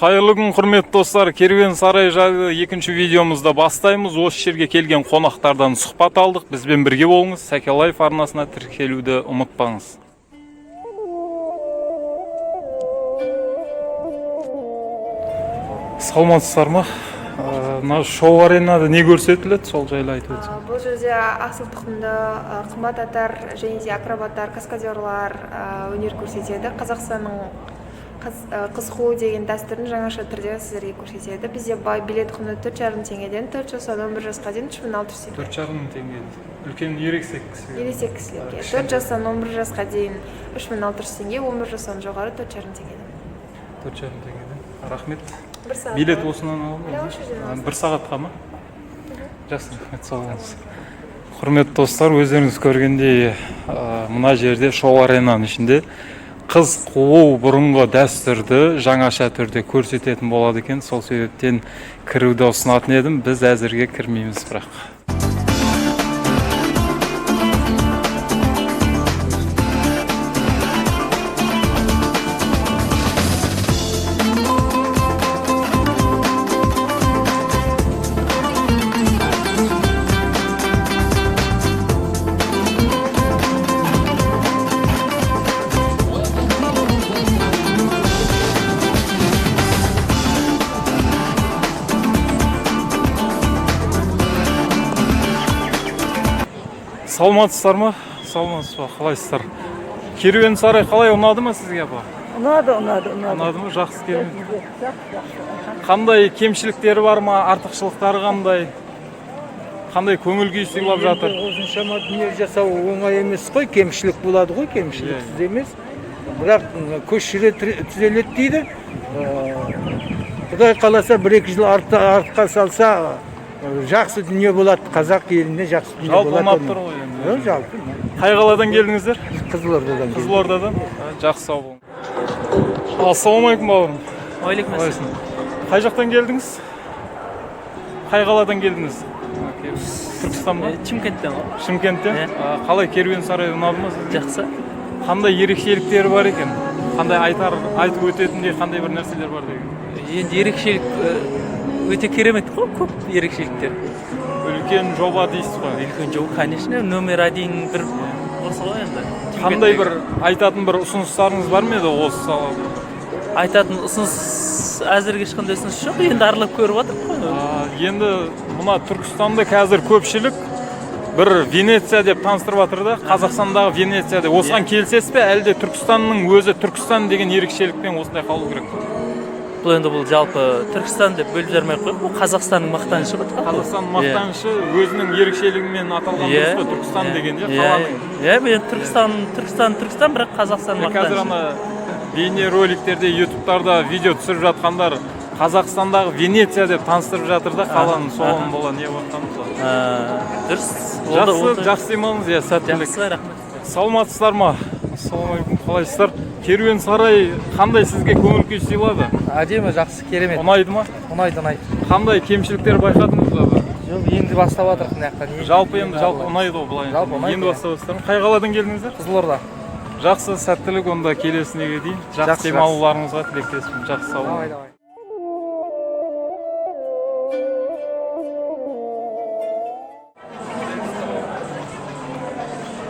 Қайырлы күн, құрметті достар. Керуен сарай жайлы екінші видеомызды бастаймыз. Осы жерге келген қонақтардан сұхбат алдық. Бізбен бірге болыңыз. Сәке Лайф арнасына тіркелуді ұмытпаңыз. Саламатсыздар ма? Мына шоу аренада не көрсетіледі, сол жайлы айтып өтсең. Бұл жерде асыл тұқымды қымбат аттар және де акробаттар, каскадерлар өнер көрсетеді. Қазақстанның қыз қуу деген дәстүрін жаңаша түрде сіздерге көрсетеді. Бізде билет құны 4,5 теңгеден, 4 жастан 11 жасқа дейін 3600 теңге. 4,5 теңге. Үлкен ересек кісіге. Ересек кісілерге 4 жастан 11 жасқа дейін 3600 теңге, 11 жастан жоғары 4,5 теңгеден. 4,5 теңгеден. Рахмет. Бір сағат. Билет осынан алып Иә, осы жерден аласыз. Бір сағатқа ма? Жақсы, рахмет, сау болыңыз. Құрметті достар, өздеріңіз көргендей, мына жерде шоу аренаның ішінде қыз қуу бұрынғы дәстүрді жаңаша түрде көрсететін болады екен. Сол себептен кіруді ұсынатын едім. Біз әзірге кірмейміз бірақ. Саламатсыздар ма? Саламатсыз ба? Қалайсыздар? Керуен сарай қалай, ұнады ма сізге, апа? Ұнады, ұнады, ұнады. Ұнады ма? Жақсы, керемет. Жақсы, жақсы. Қандай кемшіліктері бар ма? Артықшылықтары қандай? Қандай көңіл күй сыйлап жатыр? Енді осыншама дүние жасау оңай емес қой, кемшілік болады ғой, кемшіліксіз емес. Бірақ көш жүре түзеледі дейді. Құдай қаласа, 1-2 жыл артқа салса, жақсы дүние болады. Қазақ еліне жақсы дүние Жалпы болады. ұнап тұр ғой енді. Иә, жалпы ұнап. Қай қаладан келдіңіздер? Қызылордадан келдік. Қызылордадан? Жақсы, сау болың. Ассалаумағалейкум, бауырым. Уағалейкум ассалам. Қалайсың? Қай жақтан келдіңіз? Қай қаладан келдіңіз? Түркістан ба? Шымкенттен ғой. Шымкенттен? Иә. Қалай, керуен сарай ұнады ма сізге? Жақсы. Қандай ерекшеліктері бар екен? Қандай айтар, айтып өтетіндей қандай бір нәрселер бар деген? Енді ерекшелік өте керемет қой, көп ерекшеліктер. Үлкен жоба дейсіз ғой. Үлкен жол, конечно, номер один бір осы ғой енді. Қандай бір айтатын бір ұсыныстарыңыз бар ма еді осы салада? Айтатын ұсыныс, әзірге ешқандай ұсыныс жоқ. Енді аралап көріп жатырмық қой. Енді мына Түркістанды қазір көпшілік бір Венеция деп таныстырып жатыр да, Қазақстандағы Венеция деп. Осыған келісесіз бе, әлде Түркістанның өзі Түркістан деген ерекшелікпен осындай қалу керек пе? Бұл енді, бұл жалпы Түркістан деп бөліп жармай ақ қояйық, бұл Қазақстанның мақтанышы ғой. Қазақстан мақтанышы, өзінің ерекшелігімен аталған дұрыс қой, Түркістан деген, иә, қаланың. Иә, енді Түркістан, Түркістан, Түркістан, бірақ Қазақстан Қазір мақтанышы. ана бейне роликтерде, ютубтарда видео түсіріп жатқандар Қазақстандағы Венеция деп таныстырып жатыр да қаланы, соған бола не болып ғой. Дұрыс. Ол да- Жақсы, ол да- жақсы демалыңыз, иә, сәттілік. Жақсы, рахмет. Саламатсыздар ма? Ассалаумағалейкум, қалайсыздар? Керуен сарай қандай сізге көңіл күй сыйлады? Әдемі, жақсы, керемет. Ұнайды ма? Ұнайды, ұнайды. Қандай кемшіліктер байқадыңыз ба? Жоқ, енді бастап жатырмық мына жақтан. Жалпы енді, жалпы ұнайды ғой былай. Жалпы ұнайды, Енді иә. бастап жатсыздар ма? Қай қаладан келдіңіздер? Қызылорда. Жақсы, сәттілік онда келесінеге дейін. Жақсы Жақсы, демалуларыңызға тілектеспін. Жақсы, сау болыңыз. Давай, давай.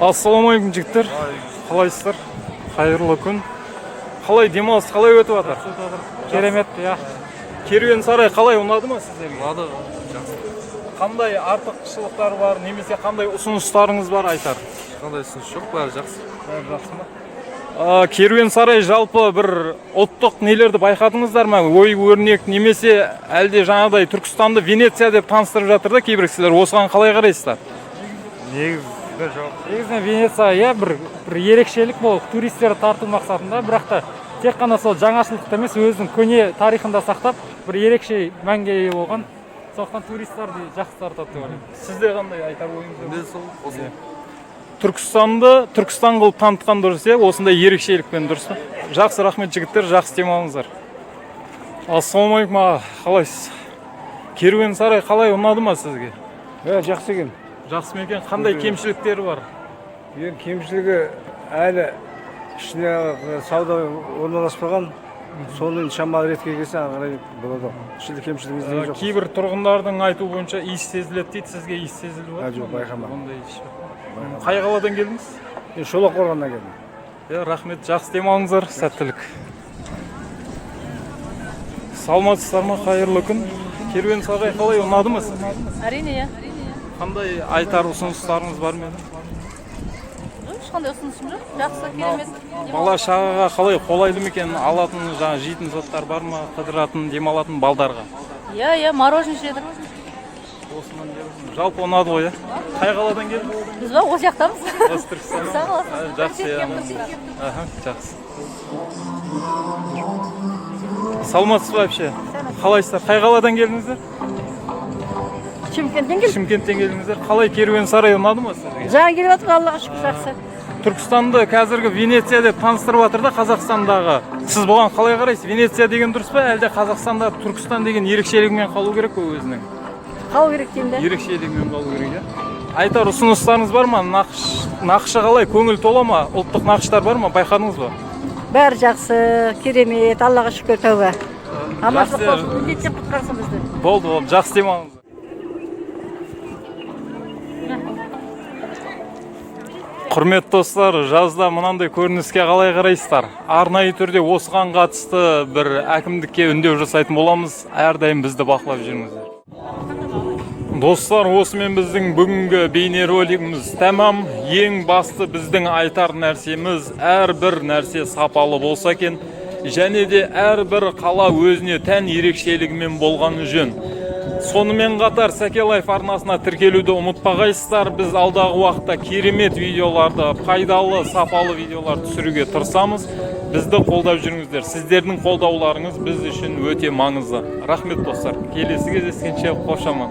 Ассалаумағалейкум, жігіттер. Қалайсыздар? Қайырлы күн. Қалай демалыс, қалай өтіп жатыр? Керемет, иә. Керуен сарай қалай, ұнады ма сіздерге? Ұнады. Қандай артықшылықтар бар немесе қандай ұсыныстарыңыз бар айтар? Ешқандай ұсыныс жоқ, бәрі жақсы. Бәрі жақсы ма? Керуен сарай жалпы бір ұлттық нелерді байқадыңыздар ма? Ой өрнек немесе әлде жаңағыдай Түркістанды Венеция деп таныстырып жатыр да кейбір кісілер. Осыған қалай қарайсыздар? Негізі жоқ. Негізінен Венеция, иә, бір ерекшелік бұл туристерді тарту мақсатында, бірақ та тек қана сол жаңашылдықты емес, өзінің көне тарихын да сақтап, бір ерекше мәнге ие болған. Сондықтан туристерді жақсы тартады деп ойлаймын. Сізде қандай айтар ойыңыз бар? Біз сол осы. Түркістанды Түркістан қылып танытқан дұрыс, иә, осындай ерекшелікпен дұрыс па? Жақсы, рахмет, жігіттер, жақсы демалыңыздар. Ассалаумағалейкум, аға, қалайсыз? Керуен сарай қалай, ұнады ма сізге? Иә, жақсы екен. Жақсы ма екен? Қандай кемшіліктері бар? Енді кемшілігі, әлі ішіне сауда орналаспаған. Соны енді шамалы ретке келсе, ары қарай болады ғой. Ішінде кемшілік іздеген жоқ. Кейбір тұрғындардың айтуы бойынша, иіс сезіледі дейді. Сізге иіс сезіліп А, жатыр жоқ, ма? Байқамадым. Ондай иіс жоқ. Қай қаладан келдіңіз? Мен Шолақ қорғаннан келдім. Иә, рахмет, жақсы демалыңыздар, сәттілік. Саламатсыздар ма, қайырлы күн! Керуен сарай қалай, ұнады ма сізге? Әрине, иә. Қандай айтар ұсыныстарыңыз бар ма еді? Жоқ, ешқандай ұсынысым жоқ. Жақсы, керемет. Бала шағаға қалай, қолайлы ма екен? Алатын, жаңағы жейтін заттар бар ма, қыдыратын, демалатын балдарға? Иә, мороженое жедік. Осынан келдіңіз. Жалпы ұнады ғой, иә? Қай қаладан келдіңіз? Біз ба, осы жақтамыз. Осы Түркістан. Түркістан қаласынан. Жақсы, иә. Аха, жақсы. Саламатсыз ба, әпше? Қалайсыздар? Қай қаладан келдіңіздер? Шымкенттен келдік. Шымкенттен келдіңіздер. Қалай, керуен сарай ұнады ма сізге? Жаңа келіп жатыр, Аллаға шүкір, жақсы. Түркістанды қазіргі Венеция деп таныстырып жатыр да Қазақстандағы. Сіз бұған қалай қарайсыз? Венеция деген дұрыс па, әлде Қазақстанда Түркістан деген ерекшелігімен қалу керек пе өзінің? Қалу керек деймін да. Ерекшелігімен қалу керек, иә. Айтар ұсыныстарыңыз бар ма? Нақыш, нақышы қалай, көңіл тола ма? Ұлттық нақыштар бар ма, байқадыңыз ба? Бәрі жақсы, керемет, Аллаға шүкір, тәуба. Аманшылық Жақсы. болсын, індеттен құтқарсын бізді. Болды, болды, жақсы демалыңыз. Құрметті достар, жазда мынандай көрініске қалай қарайсыздар? Арнайы түрде осыған қатысты бір әкімдікке үндеу жасайтын боламыз. Әрдайым бізді бақылап жүріңіздер. Достар, осымен біздің бүгінгі бейнеролигіміз тәмам. Ең басты біздің айтар нәрсеміз: әрбір нәрсе сапалы болса екен және де әрбір қала өзіне тән ерекшелігімен болғаны жөн. Сонымен қатар Сәке Лайф арнасына тіркелуді ұмытпағайсыздар. Біз алдағы уақытта керемет видеоларды, пайдалы, сапалы видеолар түсіруге тырысамыз. Бізді қолдап жүріңіздер. Сіздердің қолдауларыңыз біз үшін өте маңызды. Рахмет, достар. Келесі кездескенше, қош аман.